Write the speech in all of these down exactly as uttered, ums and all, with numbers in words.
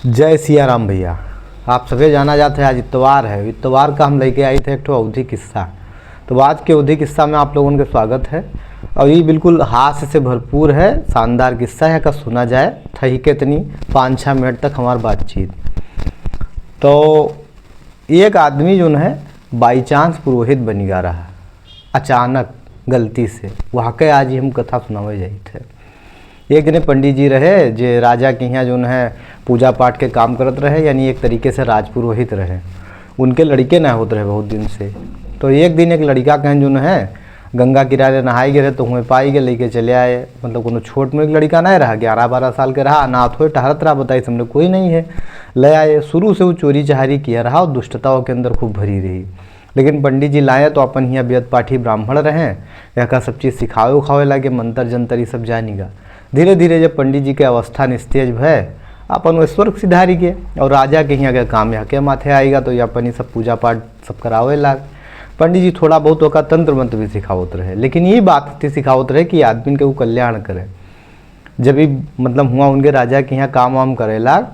जय सिया राम भैया। आप सभे जाना जात है, आज इतवार है। इतवार का हम लेके आई थे एक ठो अवधी किस्सा। तो आज के अवधी किस्सा में आप लोगन के स्वागत है। और ये बिल्कुल हास्य से भरपूर है, शानदार किस्सा है। का सुना जाए, थही के तनी पाँच छः मिनट तक हमार बातचीत। तो एक आदमी जोन है, by chance पुरोहित बनिगा रहा, अचानक गलती से। वहाँ के आज ही हम कथा सुनावे जाइत है। एक जने पंडित जी रहे, जे राजा के यहाँ जोन है पूजा पाठ के काम करत रहे, यानी एक तरीके से राजपुरोहित रहे। उनके लड़िके ना होत रहे बहुत दिन से। तो एक दिन एक लड़िका कहें जोन है गंगा किनारे नहाए गए रहे, तो हुए पाई गए, लेके चले आए। मतलब कोनो छोट मोट लड़िका नहीं रहा, ग्यारह बारह साल के रहा, अनाथ होए टहरत रहा, बताई सामने कोई नहीं है, ले आए। शुरू से वो चोरी चहारी किया रहा और दुष्टता के अंदर खूब भरी रही। लेकिन पंडित जी लाए तो अपन हियाँ वेद पाठी ब्राह्मण रहे, यहका सब चीज सिखावे उखावे लागे, मंत्र जंतर ई सब जानिगा। धीरे धीरे जब पंडित जी के अवस्था निस्तेज भय, अपन वो स्वर्ग सिधारी के और राजा के हियाँ के काम यहके माथे आइगा, तो ये अपन ई सब पूजा पाठ सब करावे लाग। पंडित जी थोड़ा बहुत ओका तंत्र मंत्र भी सिखावत रहे, लेकिन ये बात थी सिखावत रहे कि आदमी के वो कल्याण करे। जब भी मतलब हुआ उनके राजा के यहाँ काम वाम करे लाग,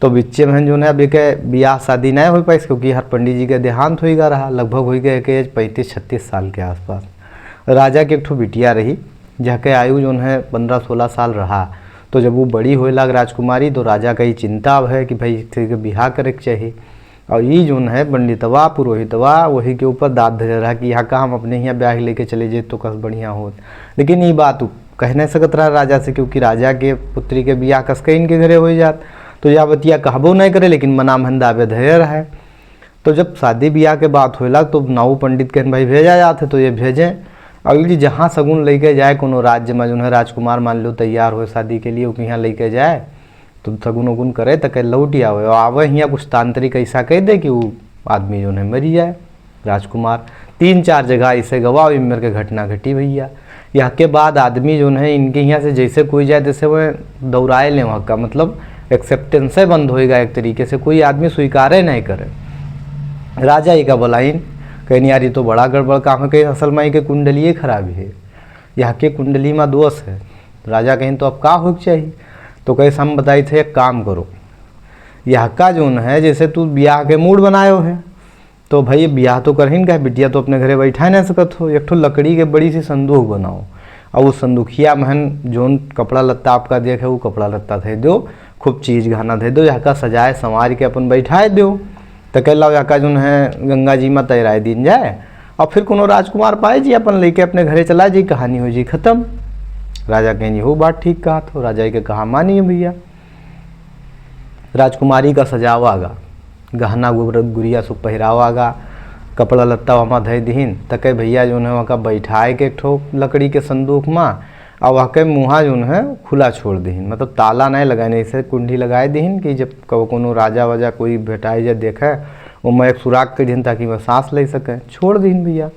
तो बिच्चे में जोन है, अभी के बियाह शादी नहीं हो पाइस, क्योंकि हर पंडित जी के देहांत होइगा रहा, लगभग होइगा के पैंतीस छत्तीस साल के आसपास। राजा के एक ठो बिटिया रही, जहके आयु जोन है पन्द्रह सोलह साल रहा। तो जब वो बड़ी होए लाग राजकुमारी, तो राजा का ये चिंता अब है कि भाई एक के बियाह करे के चाहिए। और ई जोन है पंडितवा पुरोहितवा वही के ऊपर दाँत धरे रहा कि यहाँ का हम अपने हियाँ ब्याह लेके चले जे तो कस बढ़िया होत। लेकिन ई बात उ कह नहीं सकत रहा राजा से, क्योंकि राजा के पुत्री के बियाह कस के इनके घरे हो जात, तो यह बतिया कहबो नहीं करे, लेकिन मना मन दाबे धरे रहे। तो जब शादी बियाह के बात होइला तो नाऊ पंडित कहन भाई भेजा जात है, तो ये भेजें। अगली जहाँ सगुन लेके जाए कोनो राज्य में, जोन है राजकुमार मान लो तैयार हो शादी के लिए, ओके यहाँ लेके जाए, तो सगुन उगुन करे तक लौट आवे। और आवे हियाँ कुछ तांत्रिक ऐसा कह दे कि वो आदमी जोन है मरी जाए। राजकुमार तीन चार जगह ऐसे गवा, इमर के घटना घटी भैया। यह के बाद आदमी जोन है इनके यहाँ से जैसे कोई जाए तैसे वह दौड़ाए ले वहाँ का, मतलब एक्सेप्टेंस बंद होएगा एक तरीके से, कोई आदमी स्वीकारे नहीं करे। राजा ही का बुलाइन, कहीं यार ये तो बड़ा गड़बड़ काम है, कहीं असल माई के कुंडलिए खराब है, यहाँ के कुंडली में दोष है। राजा कहीं तो अब का हो चाहिए, तो कहीं हम बताई थे एक काम करो, यहाँ का जोन है जैसे तू ब्याह के मूड बनायो है, तो भाई ब्याह तो करहिन का, बिटिया तो अपने घरे बैठा नहीं सकत हो, एक ठो लकड़ी के बड़ी सी संदूक बनाओ। और उस संदूकिया महन जोन कपड़ा लत्ता आपका देखे वो कपड़ा लत्ता दे दो, खूब चीज गहना दे दो, यहाँ का सजाए संवार के अपन बैठाए दो। तो कह लो यहाँ का जोन है गंगा जी में तैराए दिन जाए, और फिर कोनो राजकुमार पाए जी अपन लेके अपने घरे चला जी, कहानी हो जी खत्म। राजा कहें जी हो बात ठीक कहा, तो राजा के कहा मानिए भैया। राजकुमारी का सजावा गा, गहना गुर-, गुरिया सब पहिरावा गा, कपड़ा लत्ता वहाँ धै दिहिन। तके भैया जोन है वहाँ का बैठाए के एक ठो लकड़ी के संदूक मा, और वहाँ के मुँहा जोन है खुला छोड़ दिहिन, मतलब ताला नहीं लगाए, नहीं से कुंडी लगाए दिहिन कि जब कब कोनो राजा वाजा कोई भेटाए जा देखे, वो मैं एक सुराग कर दिहिन ताकि वह सांस ले सके। छोड़ दिहिन भैया।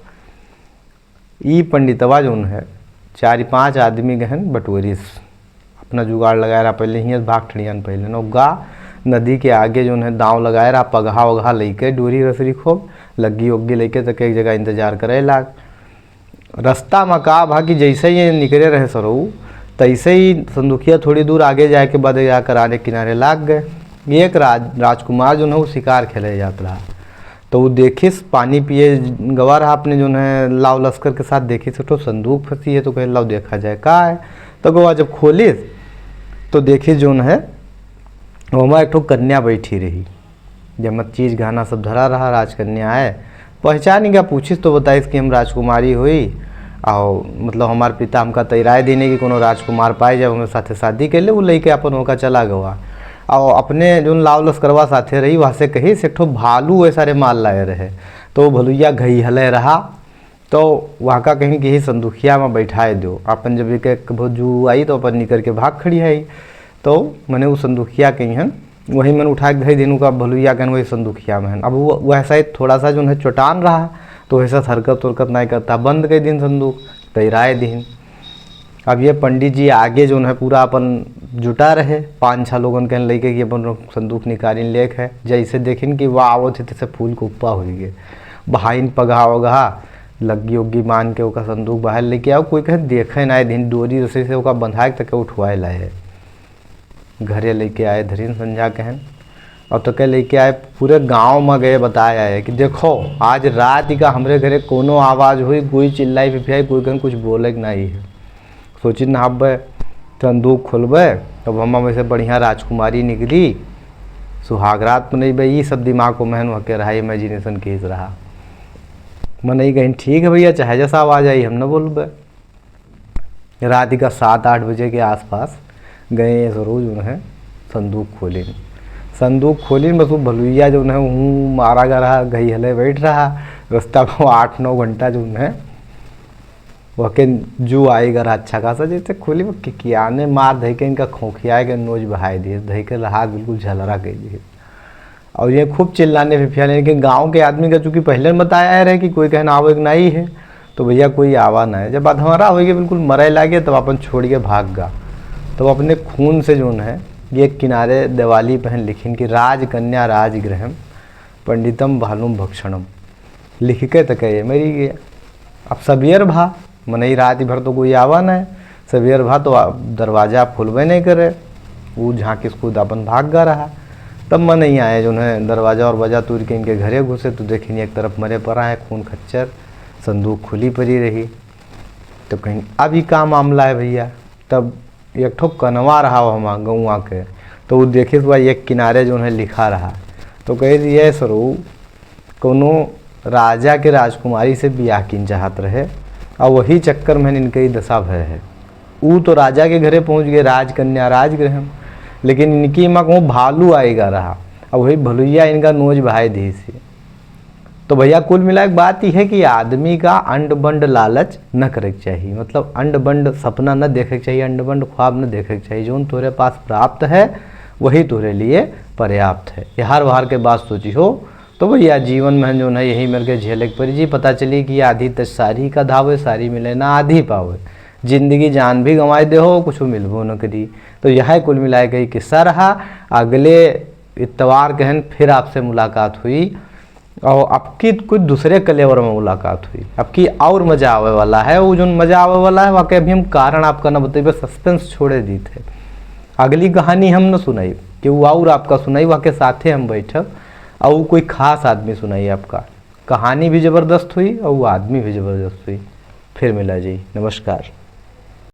ई पंडितवा जोन है, चारि पाँच आदमी गहन बटोरिस, अपना जुगाड़ लगाए रहा, पहले हियाँ भाग ठड़ियान पहले न गा नदी के आगे जोन है दाँव लगाए रहा, पगहा वगहा लेके डोरी रसरी खूब लग्गी उग्गी लेके तक एक जगह इंतजार करे लाग। रास्ता में का भा कि जैसे ही निकले रहे सरऊ, तैसे ही संदुखिया थोड़ी दूर आगे जाए के बाद या करारे किनारे लाग गए। एक राज-, राजकुमार जोन है वो शिकार खेले जात रहा, तो वो देखिस पानी पिए गवा रहा अपने जोन है लाव लश्कर के साथ, देखिस एक ठो संदूक फंसी है, तो कहे लाव देखा जाए का है। तो गवा जब खोलिस तो देखिस जोन है वहाँ एक ठो कन्या बैठी रही, जमत चीज गहना सब धरा रहा। राजकन्या आए, पहचान गया, पूछिस तो बताइस कि हम राजकुमारी हुई, और मतलब हमार पिता हमका तैराए देने कि कोनो राजकुमार पाए जब हमें साथे शादी कर ले, वो लेके अपन होका चला गवा। और अपने जोन लाव लश्करवा साथे रही, वहाँ से कही से एक ठो भालू ऐसा रे माल लाए रहे, तो वो भलुइया घई हले रहा, तो वहाँ का कहीं कि ही संदुखिया में बैठाए दो, अपन जब एक, एक बहुत जू आई तो अपन निकर के भाग खड़ी है। तो मने वो संदुखिया कहीं हन, वही मन उठा के धई दिन का भलुइया कहन वही संदुखिया में हन। अब वो वैसा ही थोड़ा सा जो है चोटान रहा, तो वैसा हरकत उरकत नहीं करता, बंद कर दिन संदूक, तैराए दिन। अब ये पंडित जी आगे जो है पूरा अपन जुटा रहे, पाँच छः लोगन कहन लेके कि अपन संदूक निकालिन लेक है, जैसे देखिन कि वह आवत है तैसे फूल कुप्पा हो गए, बहाइन पगहा वगहा लग्गी उग्गी मान के ओका संदूक बाहर लेके आओ, कोई कहे देखे ना दिन डोरी रस्सी से ओका बंधाए तक उठवाए लाए। घरे लेके आए धरिन संझा कहन, और तो कह लेके आए, पूरे गांव में गए बताए आए कि देखो, आज रात का हमरे घरे कोनो आवाज हुई, कोई चिल्लाई फिफियाई, कोई कहीं कुछ बोले के नहीं है। सोचित ना हब्बे, संदूक खोलबे, तब हमा में से बढ़िया राजकुमारी निकली, सुहाग रात मनइबे, ई सब दिमाग को महन वके रहा, इमेजिनेशन केस रहा। मनई कहीं ठीक है भैया, चाहे जैसा आवाज आई हम न बोलबे। रात का सात आठ बजे के आसपास गए सरोज उन्हें संदूक खोलिन। संदूक खोलिन, बस वो भलुइया जो उन्हें हूँ मारा गा रहा, गई हले बैठ रहा। रास्ता में आठ नौ घंटा जो उन्हें वके जू आएगा रहा अच्छा खासा, जैसे खोली वो किकियाने मार धई के इनका खोखियाए के नोच बहाए दिए, धई के रहा बिल्कुल झलरा के दिए। और ये खूब चिल्लाने फिफियाने, लेकिन गांव के आदमी का चूंकि पहले बताया रहे कि कोई कहना आवो एक नाई है, तो भैया कोई आवा ना है। जब अधमरा होइगे बिल्कुल मरे लागे, तब अपन छोड़ के भाग गा। तब अपने खून से जो है ये किनारे दिवाली पहन लिखिन कि राजकन्या राजगृहम पंडितम भालुम भक्षणम। लिख के तक ये मरी गया। अब सबियर भा, मनई रात भर तो कोई आवा ना है, सबियर भा तो आ-, दरवाजा खोलबे नहीं करे, वो झांकिस खुद अपन भाग गा रहा। तब मनई आए जो है दरवाजा और बजा तूर के इनके घरे घुसे, तो देखिन एक तरफ मरे पड़ा है खून खच्चर, संदूक खुली पड़ी रही। तो कहीं अब ई का मामला है भैया? तब एक ठो कनवा रहा हमा गौवा के, तो वो देखिस बा एक किनारे जो है लिखा रहा, तो कह दिए सरू कोनो राजा के राजकुमारी से बियाह किन चाहत रहे, और वही चक्कर में इनके ई दशा भय है। ऊ तो राजा के घरे पहुंच गए, राजकन्या राजगृह में, लेकिन इनकी माँ कहूँ भालू आएगा रहा, और वही भलुइया इनका नोच बहाए दी से। तो भैया कुल मिला के बात यह है कि आदमी का अंड बंड लालच न करे के चाहिए, मतलब अंड बंड सपना न देखे के चाहिए, अंड बंड ख्वाब न देखे के चाहिए। जौन तोरे पास प्राप्त है वही तोरे लिए पर्याप्त है। ये हर बार के बात सोची हो तो भैया जीवन में जो है यही मेरे के झेले के पड़ी जी। पता चली कि आधी त सारी का धावे, सारी मिले ना आधी पावे। जिंदगी जान भी गंवाए दे हो, कुछ मिलबो न करी। तो यह कुल मिला के एक किस्सा रहा। अगले इतवार के हन फिर आपसे मुलाकात हुई और आपकी कुछ दूसरे कलेवर में मुलाकात हुई। आपकी और मजा आवे वाला है। वो जो मजा आवे वाला है वहाँ के अभी हम कारण आपका ना बताइबे, सस्पेंस छोड़े दी थे। अगली कहानी हम न सुनाई कि वो और आपका सुनाई, वहाँ के साथे हम बैठब और वो कोई खास आदमी सुनाई आपका। कहानी भी जबरदस्त हुई और वो आदमी भी जबरदस्त हुई। फिर मिला जी, नमस्कार।